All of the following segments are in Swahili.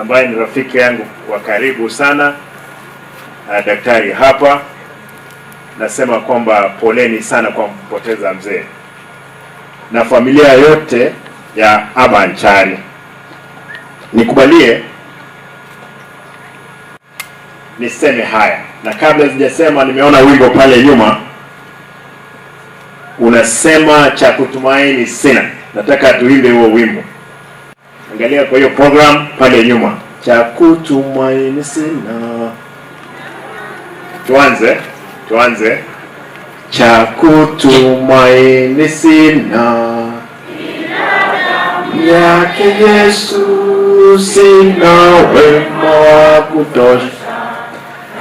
ambaye ni rafiki yangu wa karibu sana, daktari hapa, nasema kwamba poleni sana kwa kupoteza mzee na familia yote ya Abanchari. Nikubalie niseme haya, na kabla sijasema, nimeona wimbo pale nyuma unasema cha kutumaini sina. Nataka tuimbe huo wimbo. Angalia kwa hiyo program pale nyuma, cha kutumaini sina. Tuanze, tuanze. Cha kutumaini sina yake Yesu, sina wema wa kutosha,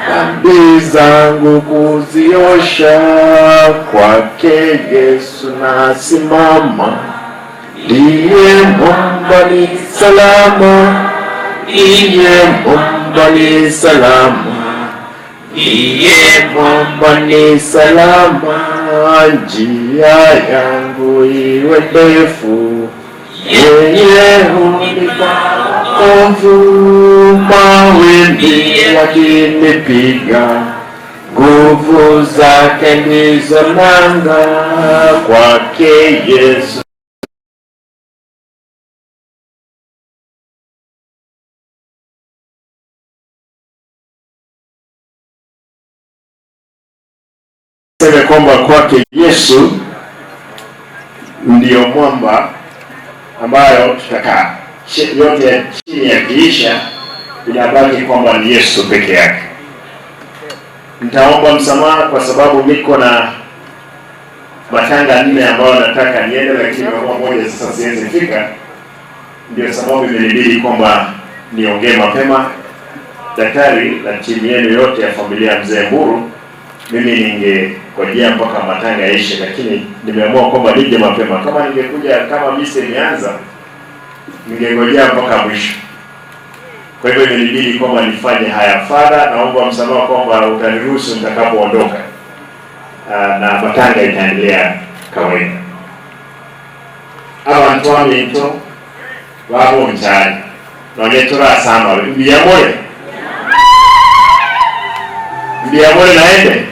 dhambi zangu kuziosha, kwake Yesu nasimama, ndiye mwamba ni salama, ndiye mwamba ni salama, ndiye mwamba ni salama, njia yangu iwe ndefu, yeye hunipa wokovu, mawimbi yakinipiga, nguvu zake ndizo nanga, kwake Yesu. Sema kwamba kwake Yesu ndiyo mwamba ambayo tutakaa. Yote ya chini yakiisha, inabaki kwamba ni Yesu peke yake. Nitaomba msamaha kwa sababu niko na matanga 4 ambayo nataka niende, lakini kwa moja sasa siwezi fika. Ndio sababu imenibidi kwamba niongee mapema. Daktari na timu yenu yote ya familia ya Mzee Mburu, mimi ningengojea mpaka matanga yaishe, lakini nimeamua kwamba nije mapema. Kama ningekuja kama misa imeanza, ningengojea mpaka mwisho. Kwa hivyo imenibidi kwamba nifanye haya. Father, naomba msamaha kwamba utaniruhusu nitakapoondoka, na matanga itaendelea kawaida. Abantu baminto babonchari nonye turasama mbiyamore mbiyamore naende.